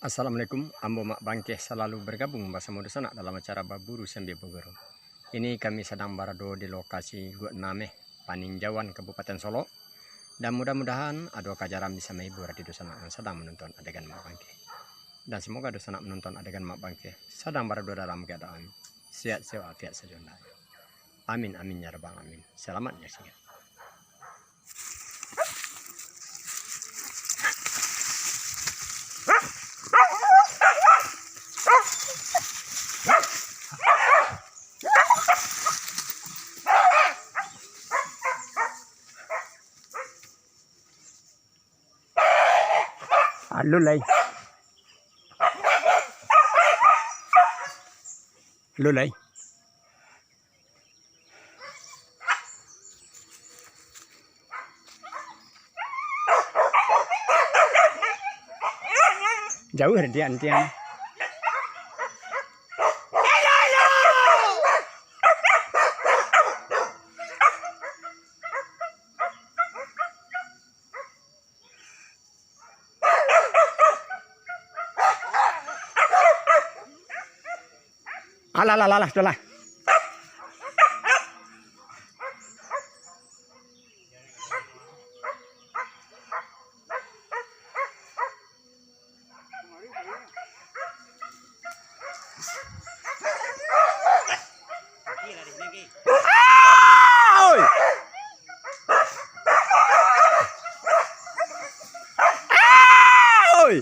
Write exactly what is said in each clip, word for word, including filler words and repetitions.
Assalamualaikum, ambo Mak Bangkeh salalu bergabung basamo dunsanak dalam acara Baburu Sambia Baguru. Kini kami sadang barado di lokasi Guok Nameh, Paninjauan, Kabupaten Solok. Dan mudah-mudahan ado kajaran bisa mahibur di dunsanak nan sadang manonton adegan Mak Bangkeh. Dan semoga dunsanak manonton adegan Mak Bangkeh sadang barado dalam keadaan sehat-sehat walafiat sajo. Amin, amin, ya rabbal alamin. Selamat menyaksikan. Alun lai. Alun lai. Jauah dari antiang. Alah, alah, alah, alah, sudahlah. Oi! Oi!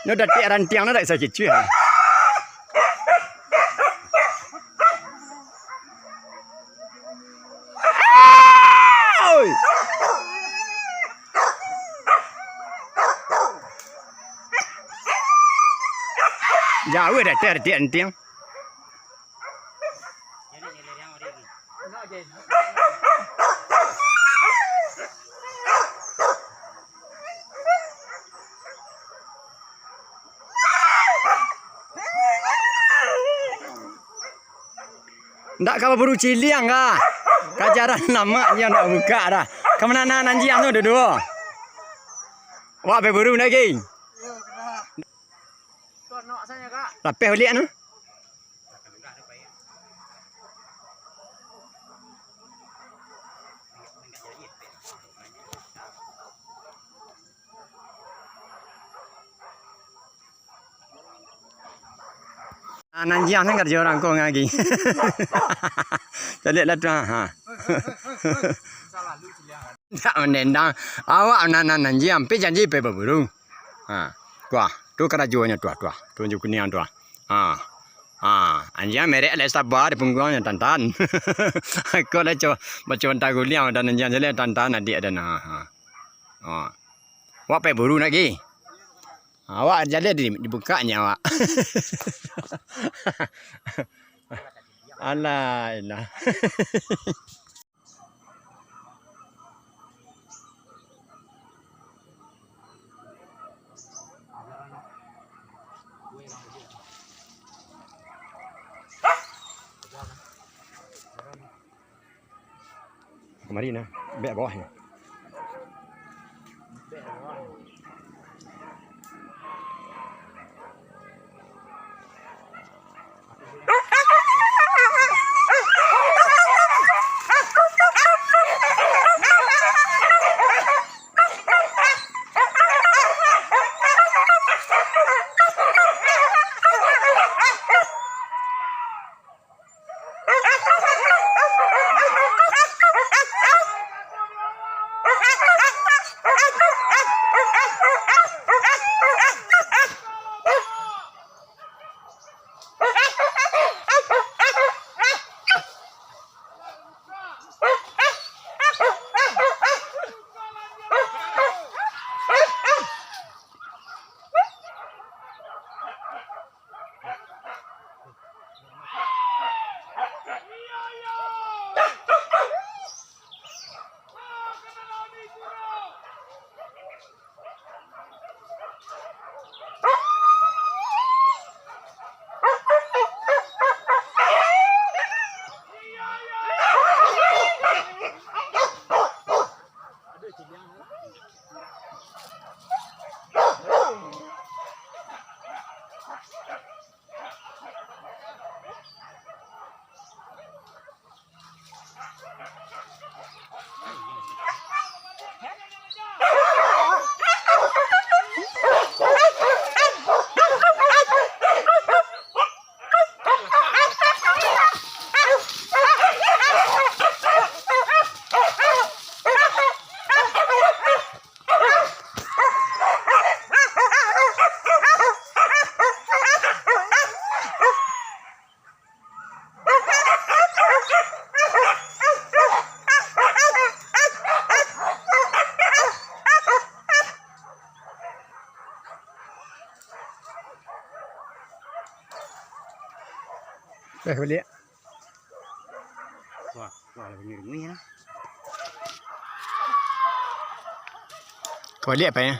Nyo datiak rantiang no dak bisa kicuih. Oi! Jauah dah, ter, ter, antiang. Ndak ka baburu ciliang ka. Kajaran lamak nyo ndak bukak dah. Ka mano nan anjiang tu duo-duo? Wak pai buru ndak, Ging? Lapeh baliak anu. Ah, nan jiang sangat jo urang ko ngagi. Caliak lah tu, ha. Ndak mandendang. Awak nan, nan, nan jiang, pi janji pi baburu. Ha, tuah, tu karajonyo tuah, tuah. Tu baju kuniang tuah. Ha. Ha, anjiang merek alek saba di pungguangnyo tantan. Ko lah co-, baco antah guliang dan anjiang jaleh tantan adiak dan. Ha, ha. Ha. Wak pai buru nak gi? Awak jaleh di, dibukaknyo awak. Alah, alah. Kamari nah, bek bawah ni. Eh, baliak. Wah, wah, lah bunyi-bunyi lah. Kau baliak apa ya?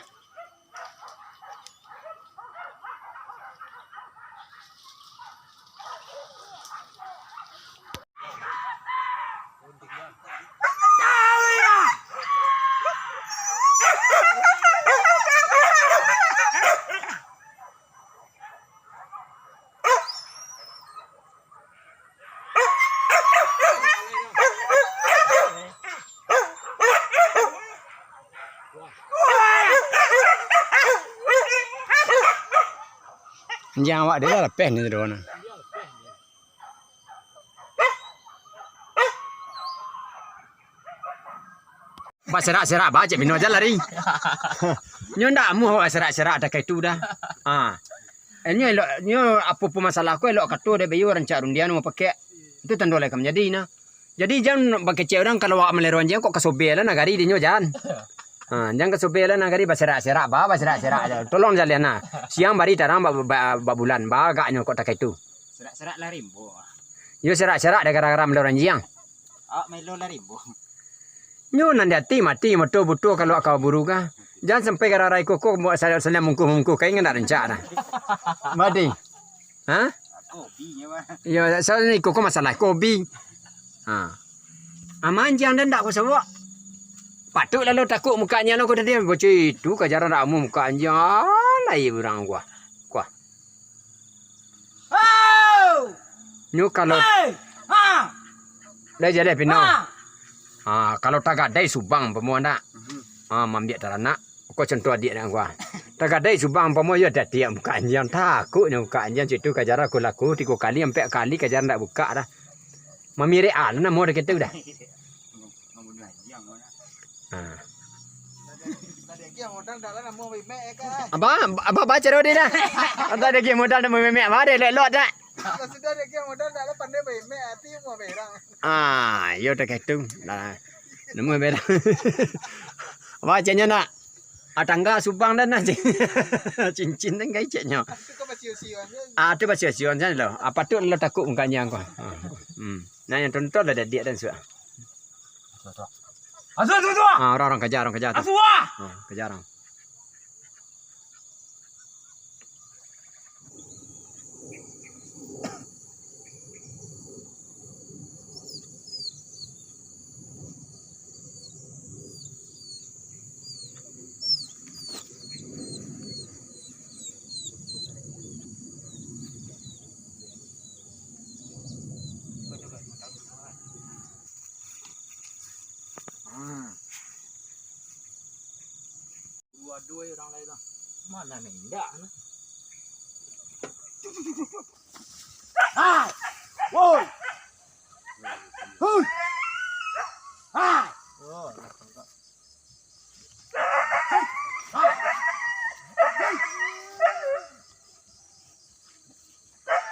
Anjiang awak dia lah lapeh ni tu, nah. Baserak-serak ba, cek mino jan lari. Nyo ndak amuah baserak-serak takah itu dah. Ha. Eh, nyo elok, nyo apo pun masalah ko elok kato dek bayo rancak rundiang mapakek. Itu tando lai ka manjadi nah. Jadi jan bakecek urang kalau awak malero anjiang kok kasobek lah nagari dinyo jan. Ha, jan kasobek lah nagari baserak-serak ba, baserak-serak aja. Tolong jaleh nah. Siang bari tarang ba, ba, ba bulan, ba agaknyo kok takah itu. Serak-serak lah rimbo. Yo serak-serak dah gara-gara malero anjiang. Awak melo lah rimbo. Nyo nan di ati mati, mato buto kalau ka buru ka. Jan sampai gara-gara iko ko buat sa-, salah mungkuh-mungkuh kain kan dak rancak dah. Mati. Ha? Kobi nyo, Bang. Yo, soalnyo iko ko masalah kobi. Ha. Aman anjiang dah ndak ko sabab. Patuik lalu takuk muka anjiang lo ko tadi. Bocah itu kajaran dak amuah muka anjiang. Alah, iya urang gua. Kuah. Au! Nyo kalau Hei! Ha! Dah jadi pino. Ha! Ha, kalau tagadai subang umpamo ndak? Mhm. Ha, mambiak taranak. Ko contoh adiak nak gua. Tagadai subang umpamo yo dak tiak muka anjiang, takuknyo muka anjiang situ kajar aku laku tigo kali, ampek kali kajar ndak buka dah. Mamirek ah namo dah kitu dah. Mambunuah anjiang ko nah. Ha. Tadi lagi modal dak lah namo Memek ya kan? Abah, abah baca dulu dah. Tadi lagi modal namo Memek, abah dah elok-elok dah. Kalau sudah lagi modal dak lah pandai Memek, ati mau berang. Ah, yo dah kitu. Dah. Namo berang. Abah caknyo nak. Ah, tangga subang dah nah. Cincin dah gai caknyo. Itu kan masih usia kan? Ah, tu masih usia kan lo. Apa tu lo takuk muka anjiang ko. Ah. Hmm. Nah, yang tonton lah dak dan suah. Asu, asu, asu! Ah, orang, orang kajar, orang kajar tu. Asu, ah! Ah, kajar orang. Ah. Dua-dua urang lain lah. Mana ni indak ni? Hai! Woi! Hui! Hai! Oh, lah tangkap.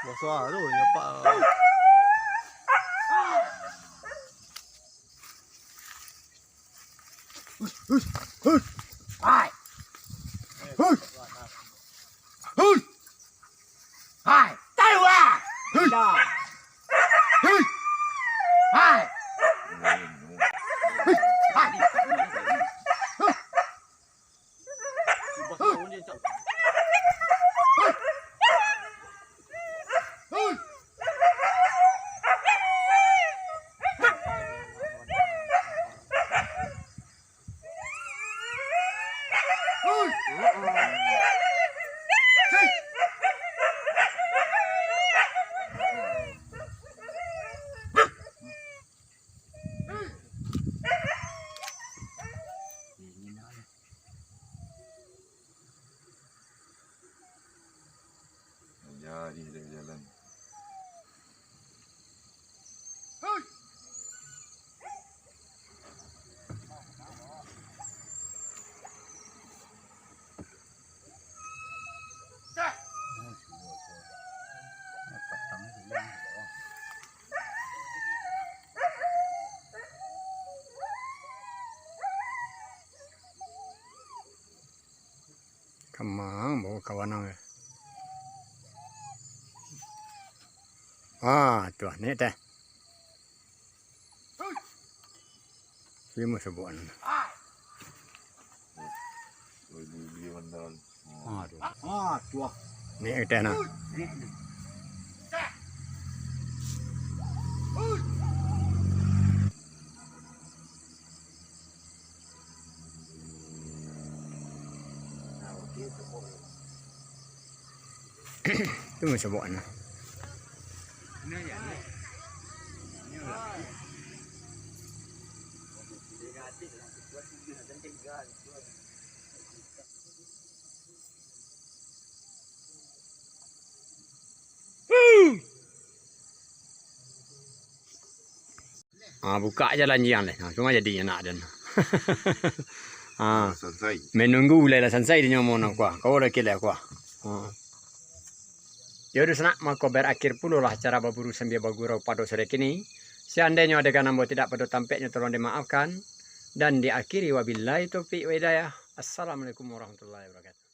Basah tu nyapak. Hui! Hui! Hai! Hui! Hui! Hai! Tahu ah! Hui! Hui! Hai! Hui! Hai! Jadi dari jalan. Kamang bawa kawan ang. Ah, tu, naik teh. Simo sabuan. Ah, tu. Ah, tu. Naik teh nah. Tu macam buat nah. Ah, buka jalan jiang deh. Ah, cuma jadi anak den. Ah, menunggu ulai lah sansai dinyo mono kuah. Kau lah kira kuah. Ah. Yo, dunsanak, mako barakhir pulolah acara baburu sambia bagurau pado sore kini. Seandainyo adegan ambo tidak pado tampeknyo, tolong dimaafkan. Dan diakhiri wabillahi taufik wa hidayah. Assalamualaikum warahmatullahi wabarakatuh.